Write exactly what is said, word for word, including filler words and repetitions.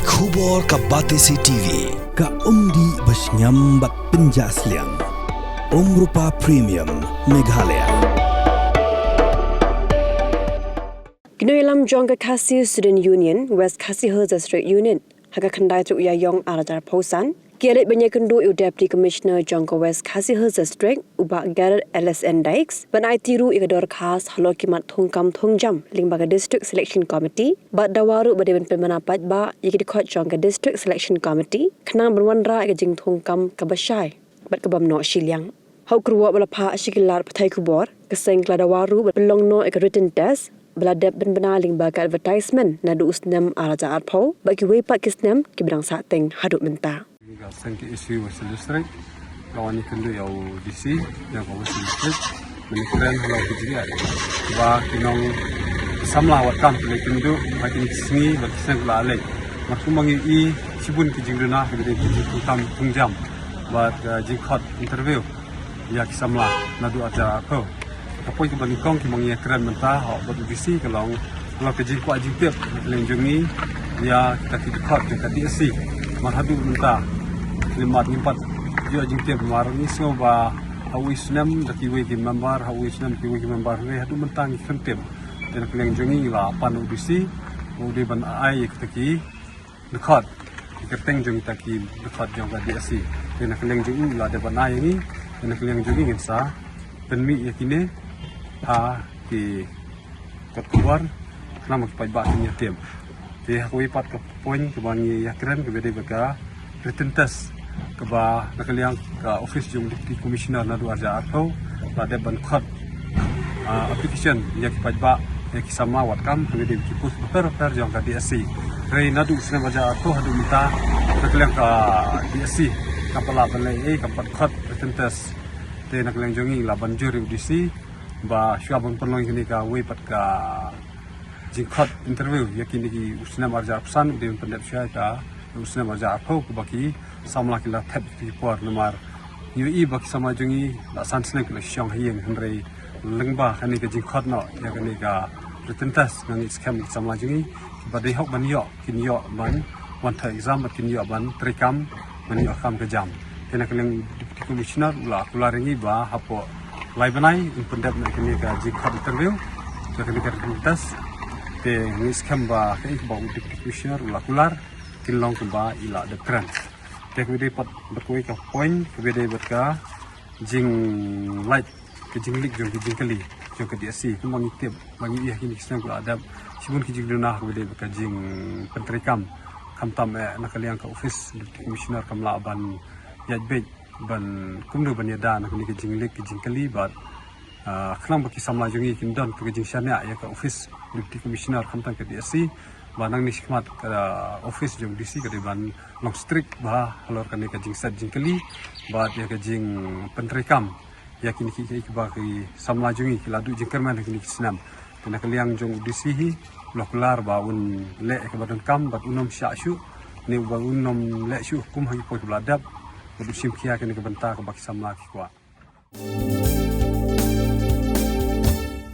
Khubor ka Batesi T V, ka umdih ba shngiam bad pynjah sliang. Umrupa Premium, Meghalaya. Ki nongïalam jong ka Khasi Student Union, West Khasi Hills District Unit, ha ka khyndai tarik Ïaïong ar hajar arphew san, ki la leit ban ïakynduh ïa u Deputy Commissioner jong ka West Khasi Hills District, u Bah Garod L S N Dykes, ban aiti ruh ïa ka dorkhas halor ki mat thungkam thungjam lyngba ka District Selection Committee, bad dawa ruh ba dei ban pynbna paidbah ïa ki dkhot jong ka District Selection Committee, khnang ban wanrah ïa ka jingthungkam kaba shai bad kaba ym noh shiliang. Ha u kyrwoh ba la phah sha ki lad pathai khubor, ka seng ka la dawa ruh ban pynlong noh ïa ka written test ba la dep pynbna lyngba ka advertisement naduh u snem ar hajar arphew bad kiwei pat ki snem kiba dang sahteng haduh mynta. Ka seng ka S U West District ka wan ïakynduh ïa u D C ïa ka West District, mynta kren halor ki jingeh ba ki nong samla wat kam ki la ïakynduh ha kine ki sngi bad ki snem ba la leit. Mar kumba ngi i shibun ki jingduna ki dei ki jingthungkam thungjam bad, eh, jingkhot interview ïa ki samla naduh ar hajar arphew. Ka point kaba nyngkong kaba ngi ïakren mynta ha bad u D C ka long, ka long ka jingkwah jingtip na ka liang jong ngi ïa kita ki dkhot jong ka D S C. Mar haduh mynta, lympat ngim pat ïoh jingtip, mar ngi sngew ba ha uwei u snem da kiwei ki member, ha uwei u snem da kiwei ki member, hynrei haduh mynta ngi khlem tip. Te na ka liang jong ngi la pan u D C ba u dei ban ai ïa kita ki dkhot, ki kyrteng jong kita ki dkhot jong ka D S C. Te na ka liang jong u la dep ban ai ïa ngi, te na ka liang jong ngi ngin sa pynmih ïa kine ha ki kot khubor khnang ba ki paidbah kin ïa tip. Te ha kawei pat ka point kaba ngi ïakren kaba dei bad ka written test kaba na ka liang ka office jong Deputy Commissioner naduh ar hajar arphew la dep ban khot, ah, application ïa ki paidbah, ïa ki samla wat kam ha kaba dei ki post bapher bapher jong ka D S C. Hynrei naduh u snem ar hajar arphew haduh mynta na ka liang ka D S C kam pat lah ban leh ei, kam pat khot written test. Te na ka liang jong ngi la ban jur ïa u D C ba shuwa ban pynlong ïa kane kawei pat ka jingkhot interview ïa kine ki u snem ar hajar arphew san, u dei ban pyndep shuwa ïa ka u snem ar hajar arphew kaba ki samla ki la thep ki por, namar ngi ïohi ba ki samla jong ngi la san snem ki la shong ha ïing, hynrei lyngba kane ka jingkhot noh ïa kane ka written test nga ngeit skhem ki samla jong ngi kiba dei hok ban ïoh kin ïoh ban wan thoh exam bad kin ïoh ban treikam ban ïoh kam ka jam. Te na ka liang Deputy Commissioner u la kular ïa ngi ba hapoh lai bnai un pyndep noh ïa kane ka jingkhot interview ïa kane ka written test. Te ngi skhem ba kaei kaba u Deputy Commissioner u la kular kin long kumba i la dep kren. Te kaba dei pat bad kawei ka point kaba dei bad ka jinglait, ka jingleak jong ki jingkylli jong ka D S C. Kumba ngi tip ba ngi ïa kine ki snem ka la dep shibun ki jingduna kaba dei bad ka jingpyntreikam, khamtam eh na ka liang ka office Deputy Commissioner kam lah ban ïaid beit ban kumno ban ïada na kane ka jingleak ka jingkylli bad, ah, khnang ba ki samla jong ngi kin don ka jingshaniah ïa ka office Deputy Commissioner khamtam ka D S C, ba nangne shakhmat ka office jong D C ka dei ban long strict bha halor kane ka jingset jingkylli bad ïa ka jingpyntreikam ïa kine ki, ki, kiba ki samla jong ngi ki la duh jingkyrmen ha kine ki snem. Te na ka liang jong u D C hi u la kular ba un leh ïa kaba donkam bad un ym shah shuh ne ba un ym leh shuh kum ha ki por kiba la dep bad u shim khia kane ka bynta kaba ki samla ki kwah.